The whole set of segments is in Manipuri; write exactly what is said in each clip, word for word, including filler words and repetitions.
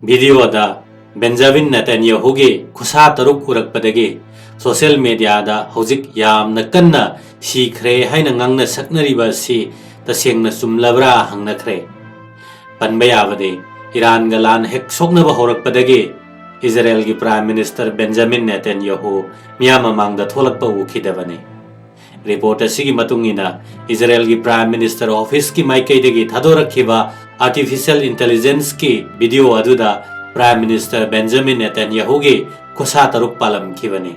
ꯚꯤꯗꯤꯑꯣꯗ ꯕꯦꯟꯖꯥꯃꯤꯟ ꯅꯦꯇꯟꯌꯥꯍꯨꯒꯤ ꯈꯨꯁꯥ ꯇꯔꯨꯛ ꯎꯔꯛꯄꯗꯒꯤ ꯁꯣꯁꯤꯌꯦꯜ ꯃꯦꯗꯤꯌꯥꯗ ꯍꯧꯖꯤꯛ ꯌꯥꯝꯅ ꯀꯟꯅ ꯁꯤꯈ꯭ꯔꯦ ꯍꯥꯏꯅ ꯉꯥꯡꯅ ꯁꯛꯅꯔꯤꯕ ꯑꯁꯤ ꯇꯁꯦꯡꯅ ꯆꯨꯝꯂꯕ꯭ꯔꯥ ꯍꯪꯅꯈ꯭ꯔꯦ꯫ ꯄꯟꯕ ꯌꯥꯕꯗꯤ, ꯏꯔꯥꯟꯒ ꯂꯥꯟ ꯍꯦꯛ ꯁꯣꯛꯅꯕ ꯍꯧꯔꯛꯄꯗꯒꯤ ꯏꯖꯔꯦꯜꯒꯤ ꯄ꯭ꯔꯥꯏꯝ ꯃꯤꯅꯤꯁꯇꯔ ꯕꯦꯟꯖꯥꯃꯤꯟ ꯅꯦꯇꯟꯌꯥꯍꯨ ꯃꯤꯌꯥꯝ ꯃꯃꯥꯡꯗ ꯊꯣꯛꯂꯛꯄ ꯎꯈꯤꯗꯕꯅꯤ꯫ ꯔꯤꯄꯣꯔꯠ ꯑꯁꯤꯒꯤ ꯃꯇꯨꯡ ꯏꯟꯅ, ꯏꯖꯔꯦꯜꯒꯤ ꯄ꯭ꯔꯥꯏꯝ ꯃꯤꯅꯤꯁꯇꯔ ꯑꯣꯐꯤꯁꯀꯤ ꯃꯥꯏꯀꯩꯗꯒꯤ ꯊꯥꯗꯣꯔꯛꯈꯤꯕ ꯑꯥꯔꯇꯤꯐꯤꯁꯤꯌꯦꯜ ꯏꯟꯇꯦꯂꯤꯖꯦꯟꯁꯀꯤ ꯚꯤꯗꯤꯑꯣ ꯑꯗꯨꯗ ꯄ꯭ꯔꯥꯏꯝ ꯃꯤꯅꯤꯁꯇꯔ ꯕꯦꯟꯖꯥꯃꯤꯟ ꯅꯦꯇꯟꯌꯥꯍꯨꯒꯤ ꯈꯨꯁꯥ ꯇꯔꯨꯛ ꯄꯥꯜꯂꯝꯈꯤꯕꯅꯤ꯫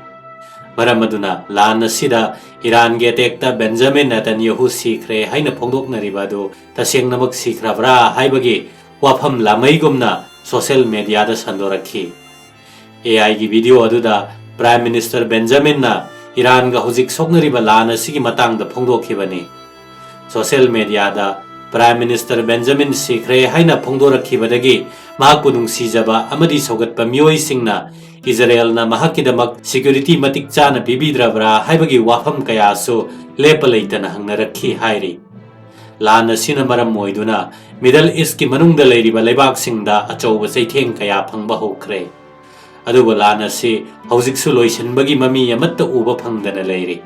ꯃꯔꯝ ꯑꯗꯨꯅ ꯂꯥꯟ ꯑꯁꯤꯗ ꯏꯔꯥꯟꯒꯤ ꯑꯦꯇꯦꯛꯇ ꯕꯦꯟꯖꯥꯃꯤꯟ ꯅꯦꯇꯟꯌꯥꯍꯨ ꯁꯤꯈ꯭ꯔꯦ ꯍꯥꯏꯅ ꯐꯣꯡꯗꯣꯛꯅꯔꯤꯕ ꯑꯗꯨ ꯇꯁꯦꯡꯅꯃꯛ ꯁꯤꯈ꯭ꯔꯕ꯭ꯔꯥ ꯍꯥꯏꯕꯒꯤ ꯋꯥꯐꯝ ꯂꯥꯃꯩꯒꯨꯝꯅ ꯁꯣꯁꯤꯌꯦꯜ ꯃꯦꯗꯤꯌꯥꯗ ꯁꯟꯗꯣꯔꯛꯈꯤ꯫ ꯑꯦ ꯑꯥꯏꯒꯤ ꯚꯤꯗꯤꯑꯣ ꯑꯗꯨꯗ ꯄ꯭ꯔꯥꯏꯝ ꯃꯤꯅꯤꯁꯇꯔ ꯕꯦꯟꯖꯥꯃꯤꯟꯅ ꯏꯔꯥꯟꯒ ꯍꯧꯖꯤꯛ ꯁꯣꯛꯅꯔꯤꯕ ꯂꯥꯟ ꯑꯁꯤꯒꯤ ꯃꯇꯥꯡꯗ ꯐꯣꯡꯗꯣꯛꯈꯤꯕꯅꯤ꯫ ꯁꯣꯁꯤꯌꯦꯜ ꯃꯦꯗꯤꯌꯥꯗ ꯄ꯭ꯔꯥꯏꯝ ꯃꯤꯅꯤꯁꯇꯔ ꯕꯦꯟꯖꯥꯃꯤꯟ ꯁꯤꯈ꯭ꯔꯦ ꯍꯥꯏꯅ ꯐꯣꯡꯗꯣꯔꯛꯈꯤꯕꯗꯒꯤ ꯃꯍꯥꯛꯄꯨ ꯅꯨꯡꯁꯤꯖꯕ ꯑꯃꯗꯤ ꯁꯧꯒꯠꯄ ꯃꯤꯑꯣꯏꯁꯤꯡꯅ ꯏꯖꯔꯦꯜꯅ ꯃꯍꯥꯛꯀꯤꯗꯃꯛ ꯁꯦꯀ꯭ꯌꯨꯔꯤꯇꯤ ꯃꯇꯤꯛ ꯆꯥꯅ ꯄꯤꯕꯤꯗ꯭ꯔꯕ꯭ꯔꯥ ꯍꯥꯏꯕꯒꯤ ꯋꯥꯐꯝ ꯀꯌꯥꯁꯨ ꯂꯦꯞꯄ ꯂꯩꯇꯅ ꯍꯪꯅꯔꯛꯈꯤ ꯍꯥꯏꯔꯤ꯫ ꯂꯥꯟ ꯑꯁꯤꯅ ꯃꯔꯝ ꯑꯣꯏꯗꯨꯅ ꯃꯤꯗꯜ ꯏꯁꯀꯤ ꯃꯅꯨꯡꯗ ꯂꯩꯔꯤꯕ ꯂꯩꯕꯥꯛꯁꯤꯡꯗ ꯑꯆꯧꯕ ꯆꯩꯊꯦꯡ ꯀꯌꯥ ꯐꯪꯕ ꯍꯧꯈ꯭ꯔꯦ꯫ ꯑꯗꯨꯕꯨ ꯂꯥꯟ ꯑꯁꯤ ꯍꯧꯖꯤꯛꯁꯨ ꯂꯣꯏꯁꯤꯟꯕꯒꯤ ꯃꯃꯤ ꯑꯃꯠꯇ ꯎꯕ ꯐꯪꯗꯅ ꯂꯩꯔꯤ꯫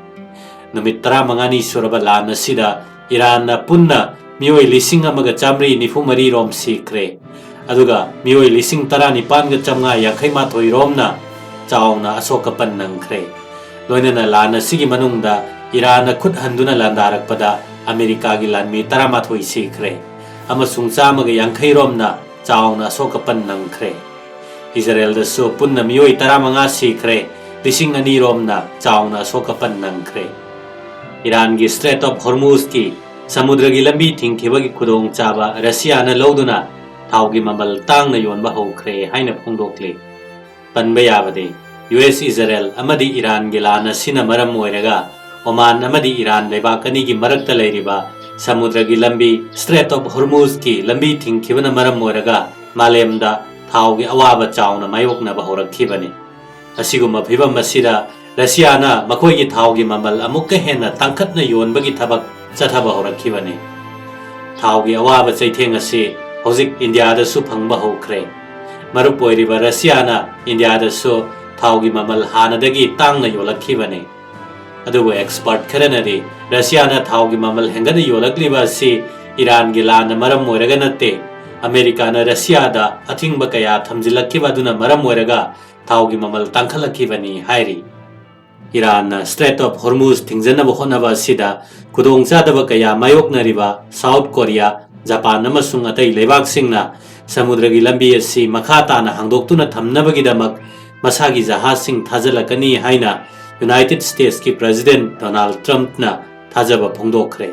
ꯅꯨꯃꯤꯠ ꯇꯔꯥꯃꯉꯥꯅꯤ ꯁꯨꯔꯕ ꯂꯥꯟ ꯑꯁꯤꯗ ꯏꯔꯥꯟꯅ ꯄꯨꯟꯅ ꯃꯤꯑꯣꯏ ꯂꯤꯁꯤꯡ ꯑꯃꯒ ꯆꯥꯃꯔꯤ ꯅꯤꯐꯨ ꯃꯔꯤ ꯔꯣꯝ ꯁꯤꯈ꯭ꯔꯦ꯫ ꯑꯗꯨꯒ ꯃꯤꯑꯣꯏ ꯂꯤꯁꯤꯡ ꯇꯔꯥꯅꯤꯄꯥꯟꯒ ꯆꯥꯃꯉꯥ ꯌꯥꯡꯈꯩ ꯃꯥꯊꯣꯏ ꯔꯣꯝꯅ ꯆꯥꯎꯅ ꯑꯁꯣꯛ ꯑꯄꯟ ꯅꯪꯈ꯭ꯔꯦ꯫ ꯂꯣꯏꯅꯅ ꯂꯥꯟ ꯑꯁꯤꯒꯤ ꯃꯅꯨꯡꯗ ꯏꯔꯥꯟꯅ ꯈꯨꯠ ꯍꯟꯗꯨꯅ ꯂꯥꯟꯗꯥꯔꯛꯄꯗ ꯑꯃꯦꯔꯤꯀꯥꯒꯤ ꯂꯥꯟꯃꯤ ꯇꯔꯥꯃꯥꯊꯣꯏ ꯁꯤꯈ꯭ꯔꯦ ꯑꯃꯁꯨꯡ ꯆꯥꯝꯃꯒ ꯌꯥꯡꯈꯩ ꯔꯣꯝꯅ ꯆꯥꯎꯅ ꯑꯁꯣꯛ ꯑꯄꯟ ꯅꯪꯈ꯭ꯔꯦ꯫ ꯏꯖꯔꯦꯜꯗꯁꯨ ꯄꯨꯟꯅ ꯃꯤꯑꯣꯏ ꯇꯔꯥꯃꯉꯥ ꯁꯤꯈ꯭ꯔꯦ, ꯂꯤꯁꯤꯡ ꯑꯅꯤ ꯔꯣꯝꯅ ꯆꯥꯎꯅ ꯑꯁꯣꯛ ꯑꯄꯟ ꯅꯪꯈ꯭ꯔꯦ꯫ ꯏꯔꯥꯟꯒꯤ ꯁ꯭ꯇ꯭ꯔꯦꯠ ꯑꯣꯐ ꯍꯣꯔꯃꯨꯖꯀꯤ ꯁꯃꯨꯗ꯭ꯔꯒꯤ ꯂꯝꯕꯤ ꯊꯤꯡꯈꯤꯕꯒꯤ ꯈꯨꯗꯣꯡꯆꯥꯕ ꯔꯁꯤꯌꯥꯅ ꯂꯧꯗꯨꯅ ꯊꯥꯎꯒꯤ ꯃꯃꯜ ꯇꯥꯡꯅ ꯌꯣꯟꯕ ꯍꯧꯈ꯭ꯔꯦ ꯍꯥꯏꯅ ꯐꯣꯡꯗꯣꯛꯂꯤ꯫ ꯄꯟꯕ ꯌꯥꯕꯗꯤ, ꯌꯨ ꯑꯦꯁ ꯏꯖꯔꯦꯜ ꯑꯃꯗꯤ ꯏꯔꯥꯟꯒꯤ ꯂꯥꯟ ꯑꯁꯤꯅ ꯃꯔꯝ ꯑꯣꯏꯔꯒ ꯑꯣꯃꯥꯟ ꯑꯃꯗꯤ ꯏꯔꯥꯟ ꯂꯩꯕꯥꯛ ꯑꯅꯤꯒꯤ ꯃꯔꯛꯇ ꯂꯩꯔꯤꯕ ꯁꯃꯨꯗ꯭ꯔꯒꯤ ꯂꯝꯕꯤ ꯁ꯭ꯇ꯭ꯔꯦꯠ ꯑꯣꯐ ꯍꯣꯔꯃꯨꯖꯀꯤ ꯂꯝꯕꯤ ꯊꯤꯡꯈꯤꯕꯅ ꯃꯔꯝ ꯑꯣꯏꯔꯒ ꯃꯥꯂꯦꯝꯗ ꯊꯥꯎꯒꯤ ꯑꯋꯥꯕ ꯆꯥꯎꯅ ꯃꯥꯌꯣꯛꯅꯕ ꯍꯧꯔꯛꯈꯤꯕꯅꯤ꯫ ꯑꯁꯤꯒꯨꯝꯕ ꯐꯤꯚꯝ ꯑꯁꯤꯗ ꯔꯁꯤꯌꯥꯅ ꯃꯈꯣꯏꯒꯤ ꯊꯥꯎꯒꯤ ꯃꯃꯜ ꯑꯃꯨꯛꯀ ꯍꯦꯟꯅ ꯇꯥꯡꯈꯠꯅ ꯌꯣꯟꯕꯒꯤ ꯊꯕꯛ ꯆꯠꯊꯕ ꯍꯧꯔꯛꯈꯤꯕꯅꯤ꯫ ꯊꯥꯎꯒꯤ ꯑꯋꯥꯕ ꯆꯩꯊꯦꯡ ꯑꯁꯤ ꯍꯧꯖꯤꯛ ꯏꯟꯗꯤꯌꯥꯗꯁꯨ ꯐꯪꯕ ꯍꯧꯈ꯭ꯔꯦ꯫ ꯃꯔꯨꯞ ꯑꯣꯏꯔꯤꯕ ꯔꯁꯤꯌꯥꯅ ꯏꯟꯗꯤꯌꯥꯗꯁꯨ ꯊꯥꯎꯒꯤ ꯃꯃꯜ ꯍꯥꯟꯅꯗꯒꯤ ꯇꯥꯡꯅ ꯌꯣꯜꯂꯛꯈꯤꯕꯅꯤ꯫ ꯑꯗꯨꯕꯨ expert ꯈꯔꯅꯗꯤ ꯔꯁꯤꯌꯥꯅ ꯊꯥꯎꯒꯤ ꯃꯃꯜ ꯍꯦꯟꯒꯠꯅ ꯌꯣꯜꯂꯛꯂꯤꯕ ꯑꯁꯤ ꯏꯔꯥꯟꯒꯤ ꯂꯥꯟꯅ ꯃꯔꯝ ꯑꯣꯏꯔꯒ ꯅꯠꯇꯦ, ꯑꯃꯦꯔꯤꯀꯥꯅ ꯔꯁꯤꯌꯥꯗ ꯑꯊꯤꯡꯕ ꯀꯌꯥ ꯊꯝꯖꯤꯜꯂꯛꯈꯤꯕ ꯑꯗꯨꯅ ꯃꯔꯝ ꯑꯣꯏꯔꯒ ꯊꯥꯎꯒꯤ ꯃꯃꯜ ꯇꯥꯡꯈꯠꯂꯛꯈꯤꯕꯅꯤ ꯍꯥꯏꯔꯤ꯫ ꯏꯔꯥꯟꯅ Strait of Hormuz ꯊꯤꯡꯖꯤꯟꯅꯕ ꯍꯣꯠꯅꯕ ꯑꯁꯤꯗ ꯈꯨꯗꯣꯡꯆꯥꯗꯕ ꯀꯌꯥ ꯃꯥꯌꯣꯛꯅꯔꯤꯕ ꯁꯥꯎꯠ ꯀꯣꯔꯤꯌꯥ, ꯖꯄꯥꯟ ꯑꯃꯁꯨꯡ ꯑꯇꯩ ꯂꯩꯕꯥꯛꯁꯤꯡꯅ ꯁꯃꯨꯗ꯭ꯔꯒꯤ ꯂꯝꯕꯤ ꯑꯁꯤ ꯃꯈꯥ ꯇꯥꯅ ꯍꯥꯡꯗꯣꯛꯇꯨꯅ ꯊꯝꯅꯕꯒꯤꯗꯃꯛ ꯃꯁꯥꯒꯤ ꯖꯍꯥꯖꯁꯤꯡ ꯊꯥꯖꯤꯜꯂꯛꯀꯅꯤ ꯍꯥꯏꯅ ꯌꯨꯅꯥꯏꯇꯦꯗ ꯁ꯭ꯇꯦꯠꯁꯀꯤ ꯄ꯭ꯔꯦꯁꯤꯗꯦꯟꯠ ꯗꯣꯅꯥꯜꯗ ꯇ꯭ꯔꯝꯞꯅ ꯊꯥꯖꯕ ꯐꯣꯡꯗꯣꯛꯈ꯭ꯔꯦ꯫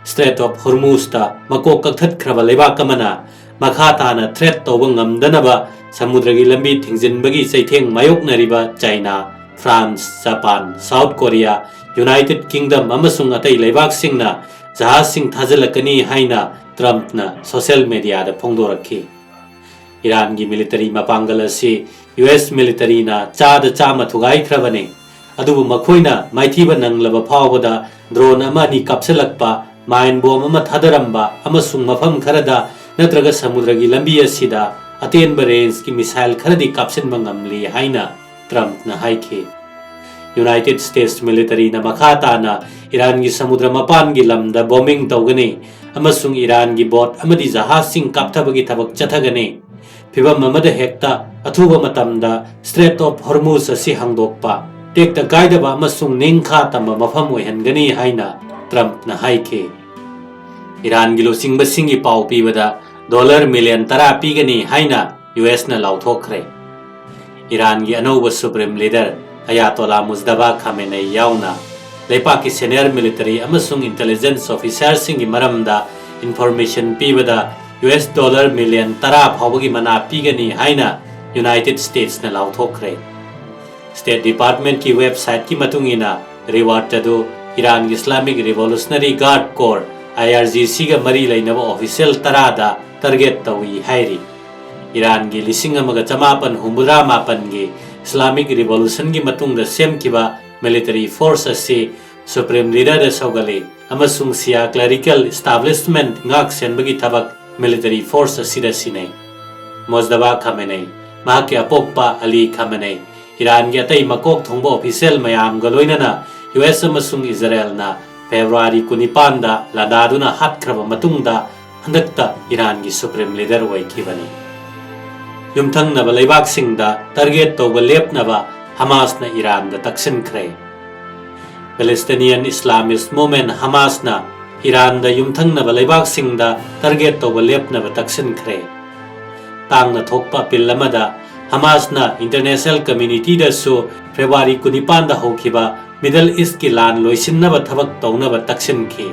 Strait of Hormuzꯇ ꯃꯀꯣꯛ ꯀꯛꯊꯠꯈ꯭ꯔꯕ ꯂꯩꯕꯥꯛ ꯑꯃꯅ ꯃꯈꯥ ꯇꯥꯅ threat ꯇꯧꯕ ꯉꯝꯗꯅꯕ ꯁꯃꯨꯗ꯭ꯔꯒꯤ ꯂꯝꯕꯤ ꯊꯤꯡꯖꯤꯟꯕꯒꯤ ꯆꯩꯊꯦꯡ ꯃꯥꯌꯣꯛꯅꯔꯤꯕ China, France, Japan, South Korea, United Kingdom ꯑꯃꯁꯨꯡ ꯑꯇꯩ ꯂꯩꯕꯥꯛꯁꯤꯡꯅ ꯖꯍꯥꯖꯁꯤꯡ ꯊꯥꯖꯤꯜꯂꯛꯀꯅꯤ ꯍꯥꯏꯅ ꯇ꯭ꯔꯝꯞꯅ ꯁꯣꯁꯤꯌꯦꯜ ꯃꯦꯗꯤꯌꯥꯗ ꯐꯣꯡꯗꯣꯔꯛꯈꯤ꯫ ꯏꯔꯥꯟꯒꯤ ꯃꯤꯂꯤꯇꯔꯤ ꯃꯄꯥꯡꯒꯜ ꯑꯁꯤ ꯌꯨ ꯑꯦꯁ ꯃꯤꯂꯤꯇꯔꯤꯅ ꯆꯥꯗ ꯆꯥꯝꯃ ꯊꯨꯒꯥꯏꯈ꯭ꯔꯕꯅꯤ, ꯑꯗꯨꯕꯨ ꯃꯈꯣꯏꯅ ꯃꯥꯏꯊꯤꯕ ꯅꯪꯂꯕ ꯐꯥꯎꯕꯗ ꯗ꯭ꯔꯣꯟ ꯑꯃ ꯑꯅꯤ ꯀꯥꯞꯁꯤꯜꯂꯛꯄ, ꯃꯥꯏꯟ ꯕꯣꯝ ꯑꯃ ꯊꯥꯗꯔꯝꯕ ꯑꯃꯁꯨꯡ ꯃꯐꯝ ꯈꯔꯗ ꯅꯠꯇ꯭ꯔꯒ ꯁꯃꯨꯗ꯭ꯔꯒꯤ ꯂꯝꯕꯤ ꯑꯁꯤꯗ ꯑꯇꯦꯟꯕ ꯔꯦꯟꯖꯀꯤ ꯃꯤꯁꯥꯏꯜ ꯈꯔꯗꯤ ꯀꯥꯞꯁꯤꯟꯕ ꯉꯝꯂꯤ ꯍꯥꯏꯅ ꯇ꯭ꯔꯝꯞꯅ ꯍꯥꯏꯈꯤ꯫ ꯌꯨꯅꯥꯏꯇꯦꯗ ꯁ꯭ꯇꯦꯠꯁ ꯃꯤꯂꯤꯇꯔꯤꯅ ꯃꯈꯥ ꯇꯥꯅ ꯏꯔꯥꯟꯒꯤ ꯁꯃꯨꯗ꯭ꯔ ꯃꯄꯥꯟꯒꯤ ꯂꯝꯗ ꯕꯣꯝꯕꯤꯡ ꯇꯧꯒꯅꯤ ꯑꯃꯁꯨꯡ ꯏꯔꯥꯟꯒꯤ ꯕꯣꯠ ꯑꯃꯗꯤ ꯖꯍꯥꯖꯁꯤꯡ ꯀꯥꯞꯊꯕꯒꯤ ꯊꯕꯛ ꯆꯠꯊꯒꯅꯤ꯫ ꯐꯤꯚꯝ ꯑꯃꯗ ꯍꯦꯛꯇ ꯑꯊꯨꯕ ꯃꯇꯝꯗ Strait of Hormuz ꯑꯁꯤ ꯍꯥꯡꯗꯣꯛꯄ, ꯇꯦꯛꯇ ꯀꯥꯏꯗꯕ ꯑꯃꯁꯨꯡ ꯅꯤꯡꯈꯥ ꯇꯝꯕ ꯃꯐꯝ ꯑꯣꯏꯍꯟꯒꯅꯤ ꯍꯥꯏꯅ ꯇ꯭ꯔꯝꯞꯅ ꯍꯥꯏꯈꯤ꯫ ꯏꯔꯥꯟꯒꯤ ꯂꯨꯆꯤꯡꯕꯁꯤꯡꯒꯤ ꯄꯥꯎ ꯄꯤꯕꯗ ꯗꯣꯂꯔ ꯃꯤꯂꯤꯌꯟ ꯇꯔꯥ ꯄꯤꯒꯅꯤ ꯍꯥꯏꯅ ꯌꯨ ꯑꯦꯁꯅ ꯂꯥꯎꯊꯣꯛꯈ꯭ꯔꯦ꯫ ꯏꯔꯥꯟꯒꯤ ꯑꯅꯧꯕ ꯁꯨꯄ꯭ꯔꯤꯝ ꯂꯤꯗꯔ ꯑꯌꯥꯇꯣꯂꯥ ꯃꯨꯖꯗꯕꯥ ꯈꯥꯃꯦꯅꯩ ꯌꯥꯎꯅ ꯂꯩꯄꯥꯛꯀꯤ ꯁꯦꯅꯤꯌꯔ ꯃꯤꯂꯤꯇꯔꯤ ꯑꯃꯁꯨꯡ ꯏꯟꯇꯦꯂꯤꯖꯦꯟꯁ ꯑꯣꯐꯤꯁꯥꯔꯁꯤꯡꯒꯤ ꯃꯔꯝꯗ ꯏꯟꯐꯣꯔꯃꯦꯁꯟ ꯄꯤꯕꯗ ꯌꯨ ꯑꯦꯁ ꯗꯣꯂꯔ ꯃꯤꯂꯤꯌꯟ ꯇꯔꯥ ꯐꯥꯎꯕꯒꯤ ꯃꯅꯥ ꯄꯤꯒꯅꯤ ꯍꯥꯏꯅ ꯌꯨꯅꯥꯏꯇꯦꯗ ꯁ꯭ꯇꯦꯠꯁꯅ ꯂꯥꯎꯊꯣꯛꯈ꯭ꯔꯦ꯫ ꯁ꯭ꯇꯦꯠ ꯗꯤꯄꯥꯔꯠꯃꯦꯟꯠꯀꯤ ꯋꯦꯕꯁꯥꯏꯠꯀꯤ ꯃꯇꯨꯡ ꯏꯟꯅ, ꯔꯤꯋꯥꯔꯗ ꯑꯗꯨ ꯏꯔꯥꯟꯒꯤ ꯏꯁꯂꯥꯃꯤꯛ ꯔꯤꯚꯣꯂꯨꯁꯅꯔꯤ ꯒꯥꯔꯗ ꯀꯣꯔ, ꯑꯥꯏ ꯑꯥꯔ ꯖꯤ ꯁꯤꯒ ꯃꯔꯤ ꯂꯩꯅꯕ ꯑꯣꯐꯤꯁꯤꯌꯦꯜ ꯇꯔꯥꯗ ꯇꯥꯔꯒꯦꯠ ꯇꯧꯏ ꯍꯥꯏꯔꯤ꯫ ꯏꯔꯥꯟꯒꯤ ꯂꯤꯁꯤꯡ ꯑꯃꯒ ꯆꯃꯥꯄꯟ ꯍꯨꯝꯐꯨꯇꯔꯥ ꯃꯥꯄꯟꯒꯤ ꯏꯁꯂꯥꯃꯤꯛ ꯔꯤꯚꯣꯂꯨꯁꯟꯒꯤ ꯃꯇꯨꯡꯗ ꯁꯦꯝꯈꯤꯕ ꯃꯤꯂꯤꯇꯔꯤ ꯐꯣꯔꯁ ꯑꯁꯤ ꯁꯨꯄ꯭ꯔꯤꯝ ꯂꯤꯗꯔꯗ ꯁꯧꯒꯠꯂꯤ ꯑꯃꯁꯨꯡ ꯁꯤꯌꯥ ꯀ꯭ꯂꯦꯔꯤꯀꯦꯜ ꯏꯁꯇꯥꯕ꯭ꯂꯤꯁꯃꯦꯟꯠ ꯉꯥꯛ ꯁꯦꯟꯕꯒꯤ ꯊꯕꯛ ꯃꯤꯂꯤꯇꯔꯤ ꯐꯣꯔꯁ ꯑꯁꯤꯗ ꯁꯤꯟꯅꯩ꯫ ꯃꯣꯖꯗꯕꯥ ꯈꯥꯃꯦꯅꯩ, ꯃꯍꯥꯛꯀꯤ ꯑꯄꯣꯛꯄ ꯑꯂꯤ ꯈꯥꯃꯦꯅꯩ, ꯏꯔꯥꯟꯒꯤ ꯑꯇꯩ ꯃꯀꯣꯛ ꯊꯣꯡꯕ ꯑꯣꯐꯤꯁꯤꯌꯦꯜ ꯃꯌꯥꯝꯒ ꯂꯣꯏꯅꯅ ꯌꯨ ꯑꯦꯁ ꯑꯃꯁꯨꯡ ꯏꯖꯔꯦꯜꯅ ꯐꯦꯕ꯭ꯔꯨꯋꯥꯔꯤ ꯀꯨꯟꯅꯤꯄꯥꯟꯗ ꯂꯥꯟꯗꯥꯗꯨꯅ ꯍꯥꯠꯈ꯭ꯔꯕ ꯃꯇꯨꯡꯗ ꯍꯟꯗꯛꯇ ꯏꯔꯥꯟꯒꯤ ꯁꯨꯄ꯭ꯔꯤꯝ ꯂꯤꯗꯔ ꯑꯣꯏꯈꯤꯕꯅꯤ꯫ ꯌꯨꯝꯊꯪꯅꯕ ꯂꯩꯕꯥꯛꯁꯤꯡꯗ ꯇꯥꯔꯒꯦꯠ ꯇꯧꯕ ꯂꯦꯞꯅꯕ ꯍꯃꯥꯁꯅ ꯏꯔꯥꯟꯗ ꯇꯛꯁꯤꯟꯈ꯭ꯔꯦ꯫ ꯄꯦꯂꯦꯁꯇꯤꯅꯤꯌꯟ ꯏꯁꯂꯥꯃꯤꯁ ꯃꯨꯚꯃꯦꯟ ꯍꯃꯥꯁꯅ ꯏꯔꯥꯟꯗ ꯌꯨꯝꯊꯪꯅꯕ ꯂꯩꯕꯥꯛꯁꯤꯡꯗ ꯇꯥꯔꯒꯦꯠ ꯇꯧꯕ ꯂꯦꯞꯅꯕ ꯇꯛꯁꯤꯟꯈ꯭ꯔꯦ꯫ ꯇꯥꯡꯅ ꯊꯣꯛꯄ ꯑꯄꯤꯜ ꯑꯃꯗ ꯍꯃꯥꯁꯅ ꯏꯟꯇꯔꯅꯦꯁꯅꯦꯜ ꯀꯝꯃ꯭ꯌꯨꯅꯤꯇꯤꯗꯁꯨ ꯐꯦꯕ꯭ꯔꯨꯋꯥꯔꯤ ꯀꯨꯟꯅꯤꯄꯥꯟꯗ ꯍꯧꯈꯤꯕ ꯃꯤꯗꯜ ꯏꯁ꯭ꯠꯀꯤ ꯂꯥꯟ ꯂꯣꯏꯁꯤꯟꯅꯕ ꯊꯕꯛ ꯇꯧꯅꯕ ꯇꯛꯁꯤꯟꯈꯤ꯫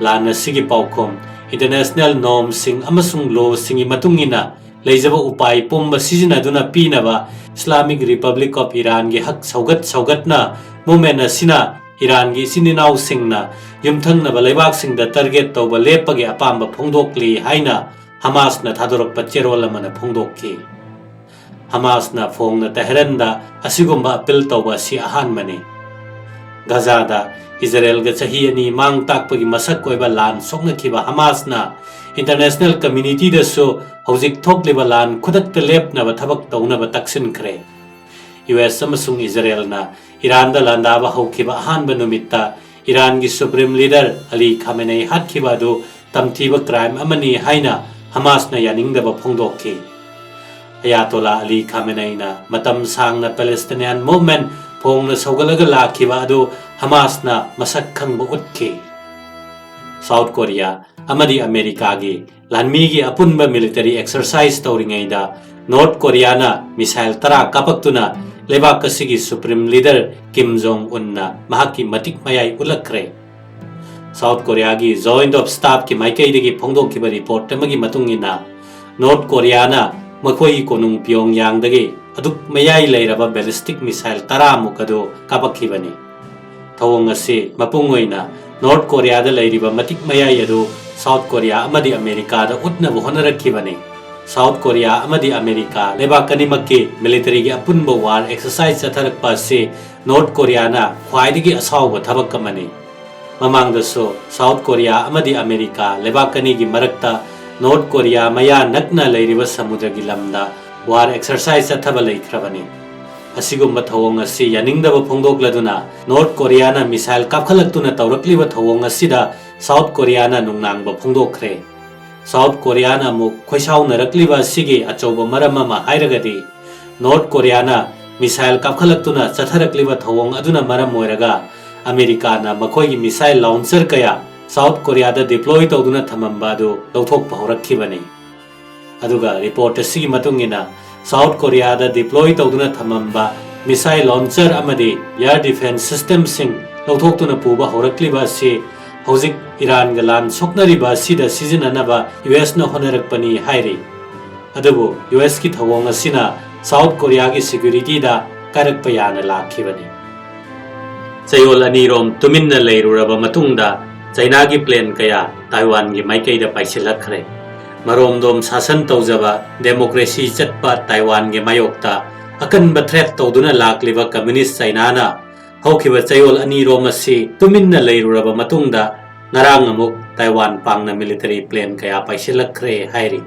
ꯂꯥꯟ ꯑꯁꯤꯒꯤ ꯄꯥꯎꯈꯨꯝ ꯏꯟꯇꯔꯅꯦꯁꯅꯦꯜ ꯅꯣꯔꯝꯁꯤꯡ ꯑꯃꯁꯨꯡ ꯂꯣꯁꯤꯡꯒꯤ ꯃꯇꯨꯡ ꯏꯟꯅ ꯂꯩꯖꯕ ꯎꯄꯥꯏ ꯄꯨꯝꯕ ꯁꯤꯖꯤꯟꯅꯗꯨꯅ ꯄꯤꯅꯕ ꯏꯁꯂꯥꯃꯤꯛ ꯔꯤꯄꯕ꯭ꯂꯤꯛ ꯑꯣꯐ ꯏꯔꯥꯟꯒꯤ ꯍꯛ ꯁꯧꯒꯠ ꯁꯧꯒꯠꯅ ꯃꯨꯚꯃꯦꯟ ꯑꯁꯤꯅ ꯏꯔꯥꯟꯒꯤ ꯏꯆꯤꯟ ꯏꯅꯥꯎꯁꯤꯡꯅ ꯌꯨꯝꯊꯪꯅꯕ ꯂꯩꯕꯥꯛꯁꯤꯡꯗ ꯇꯥꯔꯒꯦꯠ ꯇꯧꯕ ꯂꯦꯞꯄꯒꯤ ꯑꯄꯥꯝꯕ ꯐꯣꯡꯗꯣꯛꯂꯤ ꯍꯥꯏꯅ ꯍꯃꯥꯁꯅ ꯊꯥꯗꯣꯔꯛꯄ ꯆꯦꯔꯣꯜ ꯑꯃꯅ ꯐꯣꯡꯗꯣꯛꯈꯤ꯫ ꯍꯃꯥꯁꯅ ꯐꯣꯡꯅ ꯇꯦꯍꯔꯥꯟꯗ ꯑꯁꯤꯒꯨꯝꯕ ꯑꯄꯤꯜ ꯇꯧꯕ ꯑꯁꯤ ꯑꯍꯥꯟꯕꯅꯤ꯫ ꯒꯥꯖꯥꯗ ꯏꯖꯔꯦꯜꯒ ꯆꯍꯤ ꯑꯅꯤ ꯃꯥꯡ ꯇꯥꯛꯄꯒꯤ ꯃꯁꯛ ꯑꯣꯏꯕ ꯂꯥꯟ ꯁꯣꯛꯅꯈꯤꯕ ꯍꯃꯥꯁꯅ ꯏꯟꯇꯔꯅꯦꯁꯅꯦꯜ ꯀꯝꯃ꯭ꯌꯨꯅꯤꯇꯤꯗꯁꯨ ꯍꯧꯖꯤꯛ ꯊꯣꯛꯂꯤꯕ ꯂꯥꯟ ꯈꯨꯗꯛꯇ ꯂꯦꯞꯅꯕ ꯊꯕꯛ ꯇꯧꯅꯕ ꯇꯛꯁꯤꯟꯈ꯭ꯔꯦ꯫ ꯌꯨ ꯑꯦꯁ ꯑꯃꯁꯨꯡ ꯏꯖꯔꯦꯜꯅ ꯏꯔꯥꯟꯗ ꯂꯥꯟꯗꯥꯕ ꯍꯧꯈꯤꯕ ꯑꯍꯥꯟꯕ ꯅꯨꯃꯤꯠꯇ ꯏꯔꯥꯟꯒꯤ ꯁꯨꯄ꯭ꯔꯤꯝ ꯂꯤꯗꯔ ꯑꯂꯤ ꯈꯥꯃꯦꯅꯩ ꯍꯥꯠꯈꯤꯕ ꯑꯗꯨ ꯇꯝꯊꯤꯕ ꯀ꯭ꯔꯥꯏꯝ ꯑꯃꯅꯤ ꯍꯥꯏꯅ ꯍꯃꯥꯁꯅ ꯌꯥꯅꯤꯡꯗꯕ ꯐꯣꯡꯗꯣꯛꯈꯤ꯫ ꯑꯌꯥꯇꯣꯂꯥ ꯑꯂꯤ ꯈꯥꯃꯦꯅꯩꯅ ꯃꯇꯝ ꯁꯥꯡꯅ ꯄꯦꯂꯦꯁꯇꯤꯅꯤꯌꯥꯟ ꯃꯨꯚꯃꯦꯟ ꯐꯣꯡꯅ ꯁꯧꯒꯠꯂꯒ ꯂꯥꯛꯈꯤꯕ ꯑꯗꯨ ꯍꯃꯥꯁꯅ ꯃꯁꯛ ꯈꯪꯕ ꯎꯠꯈꯤ꯫ ꯁꯥꯎꯠ ꯀꯣꯔꯤꯌꯥ ꯑꯃꯗꯤ ꯑꯃꯦꯔꯤꯀꯥꯒꯤ ꯂꯥꯟꯃꯤꯒꯤ ꯑꯄꯨꯟꯕ ꯃꯤꯂꯤꯇꯔꯤ ꯑꯦꯛꯁꯔꯁꯥꯏꯖ ꯇꯧꯔꯤꯉꯩꯗ ꯅꯣꯔꯠ ꯀꯣꯔꯤꯌꯥꯅ ꯃꯤꯁꯥꯏꯜ ꯇꯔꯥ ꯀꯥꯞꯄꯛꯇꯨꯅ ꯂꯩꯕꯥꯛ ꯑꯁꯤꯒꯤ ꯁꯨꯄ꯭ꯔꯤꯝ ꯂꯤꯗꯔ ꯀꯤꯝ ꯖꯣꯡ ꯎꯟꯅ ꯃꯍꯥꯛꯀꯤ ꯃꯇꯤꯛ ꯃꯌꯥꯏ ꯎꯠꯂꯛꯈ꯭ꯔꯦ꯫ ꯁꯥꯎꯠ ꯀꯣꯔꯤꯌꯥꯒꯤ ꯖꯣꯏꯟꯠ ꯑꯣꯐ ꯁ꯭ꯇꯥꯐꯀꯤ ꯃꯥꯏꯀꯩꯗꯒꯤ ꯐꯣꯡꯗꯣꯛꯈꯤꯕ ꯔꯤꯄꯣꯔꯠ ꯑꯃꯒꯤ ꯃꯇꯨꯡ ꯏꯟꯅ, ꯅꯣꯔꯠ ꯀꯣꯔꯤꯌꯥꯅ ꯃꯈꯣꯏꯒꯤ ꯀꯣꯅꯨꯡ ꯄꯤꯌꯣꯡꯌꯥꯡꯗꯒꯤ ꯑꯗꯨꯛ ꯃꯌꯥꯏ ꯂꯩꯔꯕ ꯕꯦꯂꯤꯁꯇꯤꯛ ꯃꯤꯁꯥꯏꯜ ꯇꯔꯥꯃꯨꯛ ꯑꯗꯨ ꯀꯥꯞꯄꯛꯈꯤꯕꯅꯤ꯫ ꯊꯧꯑꯣꯡ ꯑꯁꯤ ꯃꯄꯨꯡ ꯑꯣꯏꯅ ꯅꯣꯔꯠ ꯀꯣꯔꯤꯌꯥꯗ ꯂꯩꯔꯤꯕ ꯃꯇꯤꯛ ꯃꯌꯥꯏ ꯑꯗꯨ ꯁꯥꯎꯠ ꯀꯣꯔꯤꯌꯥ ꯑꯃꯗꯤ ꯑꯃꯦꯔꯤꯀꯥꯗ ꯎꯠꯅꯕ ꯍꯣꯠꯅꯔꯛꯈꯤꯕꯅꯤ꯫ ꯁꯥꯎꯠ ꯀꯣꯔꯤꯌꯥ ꯑꯃꯗꯤ ꯑꯃꯦꯔꯤꯀꯥ ꯂꯩꯕꯥꯛ ꯑꯅꯤꯃꯛꯀꯤ ꯃꯤꯂꯤꯇꯔꯤꯒꯤ ꯑꯄꯨꯟꯕ ꯋꯥꯔ ꯑꯦꯛꯁꯔꯁꯥꯏꯖ ꯆꯠꯊꯔꯛꯄ ꯑꯁꯤ ꯅꯣꯔꯠ ꯀꯣꯔꯤꯌꯥꯅ ꯈ꯭ꯋꯥꯏꯗꯒꯤ ꯑꯁꯥꯎꯕ ꯊꯕꯛ ꯑꯃꯅꯤ꯫ ꯃꯃꯥꯡꯗꯁꯨ ꯁꯥꯎꯠ ꯀꯣꯔꯤꯌꯥ ꯑꯃꯗꯤ ꯑꯃꯦꯔꯤꯀꯥ ꯂꯩꯕꯥꯛ ꯑꯅꯤꯒꯤ ꯃꯔꯛꯇ ꯅꯣꯔꯠ ꯀꯣꯔꯤꯌꯥ ꯃꯌꯥ ꯅꯛꯅ ꯂꯩꯔꯤꯕ ꯁꯃꯨꯗ꯭ꯔꯒꯤ ꯂꯝꯗ ꯋꯥꯔ ꯑꯦꯛꯁꯔꯁꯥꯏꯖ ꯆꯠꯊꯕ ꯂꯩꯈ꯭ꯔꯕꯅꯤ꯫ ꯑꯁꯤꯒꯨꯝꯕ ꯊꯧꯑꯣꯡ ꯑꯁꯤ ꯌꯥꯅꯤꯡꯗꯕ ꯐꯣꯡꯗꯣꯛꯂꯗꯨꯅ ꯅꯣꯔꯠ ꯀꯣꯔꯤꯌꯥꯅ ꯃꯤꯁꯥꯏꯜ ꯀꯥꯞꯈꯠꯂꯛꯇꯨꯅ ꯇꯧꯔꯛꯂꯤꯕ ꯊꯧꯑꯣꯡ ꯑꯁꯤꯗ ꯁꯥꯎꯠ ꯀꯣꯔꯤꯌꯥꯅ ꯅꯨꯡꯅꯥꯡꯕ ꯐꯣꯡꯗꯣꯛꯈ꯭ꯔꯦ꯫ ꯁꯥꯎꯠ ꯀꯣꯔꯤꯌꯥꯅ ꯑꯃꯨꯛ ꯈꯣꯏꯁꯥꯎꯅꯔꯛꯂꯤꯕ ꯑꯁꯤꯒꯤ ꯑꯆꯧꯕ ꯃꯔꯝ ꯑꯃ ꯍꯥꯏꯔꯒꯗꯤ, ꯅꯣꯔꯠ ꯀꯣꯔꯤꯌꯥꯅ ꯃꯤꯁꯥꯏꯜ ꯀꯥꯞꯈꯠꯂꯛꯇꯨꯅ ꯆꯠꯊꯔꯛꯂꯤꯕ ꯊꯧꯑꯣꯡ ꯑꯗꯨꯅ ꯃꯔꯝ ꯑꯣꯏꯔꯒ ꯑꯃꯦꯔꯤꯀꯥꯅ ꯃꯈꯣꯏꯒꯤ ꯃꯤꯁꯥꯏꯜ ꯂꯥꯎꯟꯆꯔ ꯀꯌꯥ ꯁꯥꯎꯠ ꯀꯣꯔꯤꯌꯥꯗ ꯗꯤꯄ꯭ꯂꯣꯏ ꯇꯧꯗꯨꯅ ꯊꯝꯃꯝꯕ ꯑꯗꯨ ꯂꯧꯊꯣꯛꯄ ꯍꯧꯔꯛꯈꯤꯕꯅꯤ꯫ ꯑꯗꯨꯒ ꯔꯤꯄꯣꯔꯠ ꯑꯁꯤꯒꯤ ꯃꯇꯨꯡ ꯏꯟꯅ, ꯁꯥꯎꯠ ꯀꯣꯔꯤꯌꯥꯗ ꯗꯤꯄ꯭ꯂꯣꯏ ꯇꯧꯗꯨꯅ ꯊꯝꯃꯝꯕ ꯃꯤꯁꯥꯏꯜ ꯂꯥꯎꯟꯆꯔ ꯑꯃꯗꯤ ꯑꯦꯌꯔ ꯗꯤꯐꯦꯟꯁ ꯁꯤꯁꯇꯦꯝꯁꯤꯡ ꯂꯧꯊꯣꯛꯇꯨꯅ ꯄꯨꯕ ꯍꯧꯔꯛꯂꯤꯕ ꯑꯁꯤ ꯍꯧꯖꯤꯛ ꯏꯔꯥꯟꯒ ꯂꯥꯟ ꯁꯣꯛꯅꯔꯤꯕ ꯑꯁꯤꯗ ꯁꯤꯖꯤꯟꯅꯅꯕ ꯌꯨ ꯑꯦꯁꯅ ꯍꯣꯠꯅꯔꯛꯄꯅꯤ ꯍꯥꯏꯔꯤ꯫ ꯑꯗꯨꯕꯨ ꯌꯨ ꯑꯦꯁꯀꯤ ꯊꯧꯑꯣꯡ ꯑꯁꯤꯅ ꯁꯥꯎꯠ ꯀꯣꯔꯤꯌꯥꯒꯤ ꯁꯦꯀ꯭ꯌꯨꯔꯤꯇꯤꯗ ꯀꯥꯏꯔꯛꯄ ꯌꯥꯅ ꯂꯥꯛꯈꯤꯕꯅꯤ꯫ ꯆꯌꯣꯜ ꯑꯅꯤꯔꯣꯝ ꯇꯨꯃꯤꯟꯅ ꯂꯩꯔꯨꯔꯕ ꯃꯇꯨꯡꯗ, ꯆꯩꯅꯥꯒꯤ ꯄ꯭ꯂꯦꯟ ꯀꯌꯥ ꯇꯥꯏꯋꯥꯟꯒꯤ ꯃꯥꯏꯀꯩꯗ ꯄꯥꯏꯁꯤꯜꯂꯛꯈ꯭ꯔꯦ꯫ ꯃꯔꯣꯝꯗꯣꯝ ꯁꯥꯁꯟ ꯇꯧꯖꯕ, ꯗꯦꯃꯣꯀ꯭ꯔꯦꯁꯤ ꯆꯠꯄ ꯇꯥꯏꯋꯥꯟꯒꯤ ꯃꯥꯌꯣꯛꯇ ꯑꯀꯟꯕ ꯊ꯭ꯔꯦꯠ ꯇꯧꯗꯨꯅ ꯂꯥꯛꯂꯤꯕ ꯀꯝꯃ꯭ꯌꯨꯅꯤꯁ ꯆꯩꯅꯥꯅ ꯍꯧꯈꯤꯕ ꯆꯌꯣꯜ ꯑꯅꯤꯔꯣꯝ ꯑꯁꯤ ꯇꯨꯃꯤꯟꯅ ꯂꯩꯔꯨꯔꯕ ꯃꯇꯨꯡꯗ, ꯉꯔꯥꯡ ꯑꯃꯨꯛ ꯇꯥꯏꯋꯥꯟ ꯄꯥꯡꯅ ꯃꯤꯂꯤꯇꯔꯤ ꯄ꯭ꯂꯦꯟ ꯀꯌꯥ ꯄꯥꯏꯁꯤꯜꯂꯛꯈ꯭ꯔꯦ ꯍꯥꯏꯔꯤ꯫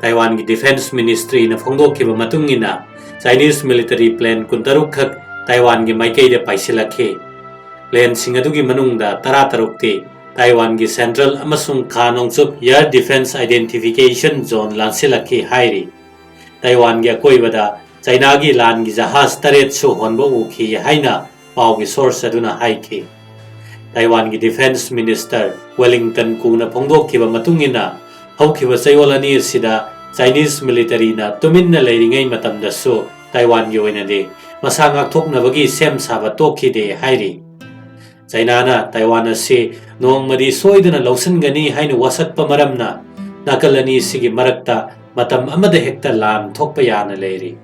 ꯇꯥꯏꯋꯥꯟꯒꯤ ꯗꯤꯐꯦꯟꯁ ꯃꯤꯅꯤꯁꯇ꯭ꯔꯤꯅ ꯐꯣꯡꯗꯣꯛꯈꯤꯕ ꯃꯇꯨꯡ ꯏꯟꯅ, ꯆꯥꯏꯅꯤꯁ ꯃꯤꯂꯤꯇꯔꯤ ꯄ꯭ꯂꯦꯟ ꯀꯨꯟꯇꯔꯨꯛ ꯈꯛ ꯇꯥꯏꯋꯥꯟꯒꯤ ꯃꯥꯏꯀꯩꯗ ꯄꯥꯏꯁꯤꯜꯂꯛꯈꯤ꯫ ꯄ꯭ꯂꯦꯟꯁꯤꯡ ꯑꯗꯨꯒꯤ ꯃꯅꯨꯡꯗ ꯇꯔꯥꯇꯔꯨꯛꯇꯤ ꯇꯥꯏꯋꯥꯟꯒꯤ ꯁꯦꯟꯇ꯭ꯔꯦꯜ ꯑꯃꯁꯨꯡ ꯈꯥ ꯅꯣꯡꯆꯨꯞ ꯑꯦꯌꯔ ꯗꯤꯐꯦꯟꯁ ꯑꯥꯏꯗꯦꯟꯇꯤꯐꯤꯀꯦꯁꯟ ꯖꯣꯟ ꯂꯥꯟꯁꯤꯜꯂꯛꯈꯤ ꯍꯥꯏꯔꯤ꯫ ꯇꯥꯏꯋꯥꯟꯒꯤ ꯑꯀꯣꯏꯕꯗ ꯆꯩꯅꯥꯒꯤ ꯂꯥꯟꯒꯤ ꯖꯍꯥꯖ ꯇꯔꯦꯠꯁꯨ ꯍꯣꯟꯕ ꯎꯈꯤ ꯍꯥꯏꯅ ꯄꯥꯎꯒꯤ ꯁꯣꯔꯁ ꯑꯗꯨꯅ ꯍꯥꯏꯈꯤ꯫ ꯇꯥꯏꯋꯥꯟꯒꯤ ꯗꯤꯐꯦꯟꯁ ꯃꯤꯅꯤꯁꯇꯔ ꯋꯦꯂꯤꯡꯇꯟ ꯀꯨꯅ ꯐꯣꯡꯗꯣꯛꯈꯤꯕ ꯃꯇꯨꯡ ꯏꯟꯅ, ꯍꯧꯈꯤꯕ ꯆꯌꯣꯜ ꯑꯅꯤ ꯑꯁꯤꯗ ꯆꯥꯏꯅꯤꯁ ꯃꯤꯂꯤꯇꯔꯤꯅ ꯇꯨꯃꯤꯟꯅ ꯂꯩꯔꯤꯉꯩ ꯃꯇꯝꯗꯁꯨ ꯇꯥꯏꯋꯥꯟꯒꯤ ꯑꯣꯏꯅꯗꯤ ꯃꯁꯥ ꯉꯥꯛꯊꯣꯛꯅꯕꯒꯤ ꯁꯦꯝ ꯁꯥꯕ ꯇꯣꯛꯈꯤꯗꯦ ꯍꯥꯏꯔꯤ꯫ ꯆꯩꯅꯥꯅ ꯇꯥꯏꯋꯥꯟ ꯑꯁꯤ ꯅꯣꯡꯃꯗꯤ ꯁꯣꯏꯗꯅ ꯂꯧꯁꯤꯟꯒꯅꯤ ꯍꯥꯏꯅ ꯋꯥꯁꯛꯄ ꯃꯔꯝꯅ, ꯅꯥꯀꯜ ꯑꯅꯤꯁꯤꯒꯤ ꯃꯔꯛꯇ ꯃꯇꯝ ꯑꯃꯗ ꯍꯦꯛꯇ ꯂꯥꯟ ꯊꯣꯛꯄ ꯌꯥꯅ ꯂꯩꯔꯤ꯫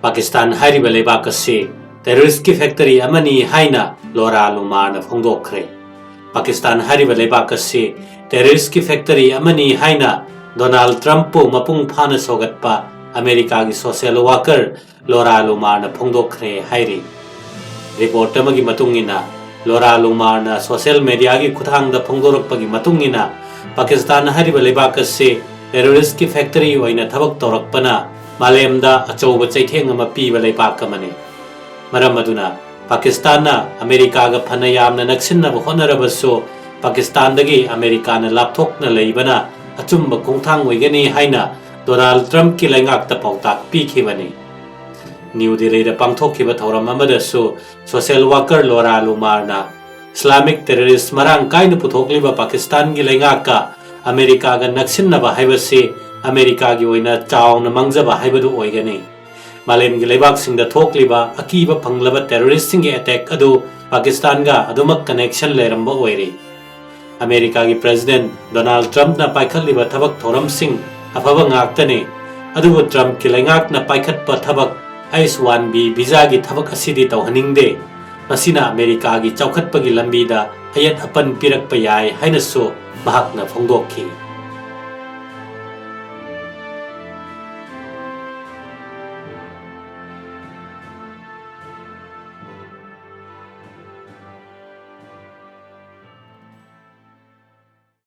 ꯄꯥꯀꯤꯁꯇꯥꯟ ꯍꯥꯏꯔꯤꯕ ꯂꯩꯕꯥꯛ ꯑꯁꯤ ꯇꯦꯔꯣꯔꯤꯁꯀꯤ ꯐꯦꯛꯇꯔꯤ ꯑꯃꯅꯤ ꯍꯥꯏꯅ ꯂꯣꯔꯥ ꯂꯨꯃꯥꯔꯅ ꯐꯣꯡꯗꯣꯛꯈ꯭ꯔꯦ꯫ ꯄꯥꯀꯤꯁꯇꯥꯟ ꯍꯥꯏꯔꯤꯕ ꯂꯩꯕꯥꯛ ꯑꯁꯤ ꯇꯦꯔꯣꯔꯤꯁꯀꯤ ꯐꯦꯛꯇꯔꯤ ꯑꯃꯅꯤ ꯍꯥꯏꯅ ꯗꯣꯅꯥꯜꯗ ꯇ꯭ꯔꯝꯞꯄꯨ ꯃꯄꯨꯡ ꯐꯥꯅ ꯁꯧꯒꯠꯄ ꯑꯃꯦꯔꯤꯀꯥꯒꯤ ꯁꯣꯁꯤꯌꯦꯜ ꯋꯥꯀꯔ ꯂꯣꯔꯥ ꯂꯨꯃꯥꯔꯅ ꯐꯣꯡꯗꯣꯛꯈ꯭ꯔꯦ ꯍꯥꯏꯔꯤ꯫ ꯔꯤꯄꯣꯔꯠ ꯑꯃꯒꯤ ꯃꯇꯨꯡ ꯏꯟꯅ, ꯂꯣꯔꯥ ꯂꯨꯃꯥꯔꯅ ꯁꯣꯁꯤꯌꯦꯜ ꯃꯦꯗꯤꯌꯥꯒꯤ ꯈꯨꯠꯊꯥꯡꯗ ꯐꯣꯡꯗꯣꯔꯛꯄꯒꯤ ꯃꯇꯨꯡ ꯏꯟꯅ, ꯄꯥꯀꯤꯁꯇꯥꯟ ꯍꯥꯏꯔꯤꯕ ꯂꯩꯕꯥꯛ ꯑꯁꯤ ꯇꯦꯔꯣꯔꯤꯁꯀꯤ ꯐꯦꯛꯇꯔꯤ ꯑꯣꯏꯅ ꯊꯕꯛ ꯇꯧꯔꯛꯄꯅ ꯃꯥꯂꯦꯝꯗ ꯑꯆꯧꯕ ꯆꯩꯊꯦꯡ ꯑꯃ ꯄꯤꯕ ꯂꯩꯕꯥꯛ ꯑꯃꯅꯤ꯫ ꯃꯔꯝ ꯑꯗꯨꯅ ꯄꯥꯀꯤꯁꯇꯥꯟꯅ ꯑꯃꯦꯔꯤꯀꯥꯒ ꯐꯅ ꯌꯥꯝꯅ ꯅꯛꯁꯤꯟꯅꯕ ꯍꯣꯠꯅꯔꯕꯁꯨ, ꯄꯥꯀꯤꯁꯇꯥꯟꯗꯒꯤ ꯑꯃꯦꯔꯤꯀꯥꯅ ꯂꯥꯞꯊꯣꯛꯅ ꯂꯩꯕꯅ ꯑꯆꯨꯝꯕ ꯈꯣꯡꯊꯥꯡ ꯑꯣꯏꯒꯅꯤ ꯍꯥꯏꯅ ꯗꯣꯅꯥꯜꯗ ꯇ꯭ꯔꯝꯞꯀꯤ ꯂꯩꯉꯥꯛꯇ ꯄꯥꯎꯇꯥꯛ ꯄꯤꯈꯤꯕꯅꯤ꯫ ꯅ꯭ꯌꯨ ꯗꯤꯜꯂꯤꯗ ꯄꯥꯡꯊꯣꯛꯈꯤꯕ ꯊꯧꯔꯝ ꯑꯃꯗꯁꯨ ꯁꯣꯁꯤꯌꯦꯜ ꯋꯥꯀꯔ ꯂꯣꯔꯥ ꯂꯨꯃꯥꯔꯅ ꯏꯁꯂꯥꯃꯤꯛ ꯇꯦꯔꯣꯔꯤꯁ ꯃꯔꯥꯡ ꯀꯥꯏꯅ ꯄꯨꯊꯣꯛꯂꯤꯕ ꯄꯥꯀꯤꯁꯇꯥꯟꯒꯤ ꯂꯩꯉꯥꯛꯀ ꯑꯃꯦꯔꯤꯀꯥꯒ ꯅꯛꯁꯤꯟꯅꯕ ꯍꯥꯏꯕꯁꯤ ꯑꯃꯦꯔꯤꯀꯥꯒꯤ ꯑꯣꯏꯅ ꯆꯥꯎꯅ ꯃꯥꯡꯖꯕ ꯍꯥꯏꯕꯗꯨ ꯑꯣꯏꯒꯅꯤ꯫ ꯃꯥꯂꯦꯝꯒꯤ ꯂꯩꯕꯥꯛꯁꯤꯡꯗ ꯊꯣꯛꯂꯤꯕ ꯑꯀꯤꯕ ꯐꯪꯂꯕ ꯇꯦꯔꯣꯔꯤꯁꯁꯤꯡꯒꯤ ꯑꯦꯇꯦꯛ ꯑꯗꯨ ꯄꯥꯀꯤꯁꯇꯥꯟꯒ ꯑꯗꯨꯃꯛ ꯀꯅꯦꯛꯁꯟ ꯂꯩꯔꯝꯕ ꯑꯣꯏꯔꯤ꯫ ꯑꯃꯦꯔꯤꯀꯥꯒꯤ ꯄ꯭ꯔꯦꯁꯤꯗꯦꯟꯠ ꯗꯣꯅꯥꯜꯗ ꯇ꯭ꯔꯝꯞꯅ ꯄꯥꯏꯈꯠꯂꯤꯕ ꯊꯕꯛ ꯊꯧꯔꯝꯁꯤꯡ ꯑꯐꯕ ꯉꯥꯛꯇꯅꯤ, ꯑꯗꯨꯕꯨ ꯇ꯭ꯔꯝꯞꯀꯤ ꯂꯩꯉꯥꯛꯅ ꯄꯥꯏꯈꯠꯄ ꯊꯕꯛ ꯑꯩꯆ ꯋꯥꯟ ꯕꯤ ꯚꯤꯖꯥꯒꯤ ꯊꯕꯛ ꯑꯁꯤꯗꯤ ꯇꯧꯍꯟꯅꯤꯡꯗꯦ꯫ ꯃꯁꯤꯅ ꯑꯃꯦꯔꯤꯀꯥꯒꯤ ꯆꯥꯎꯈꯠꯄꯒꯤ ꯂꯝꯕꯤꯗ ꯑꯌꯦꯠ ꯑꯄꯟ ꯄꯤꯔꯛꯄ ꯌꯥꯏ ꯍꯥꯏꯅꯁꯨ ꯃꯍꯥꯛꯅ ꯐꯣꯡꯗꯣꯛꯈꯤ꯫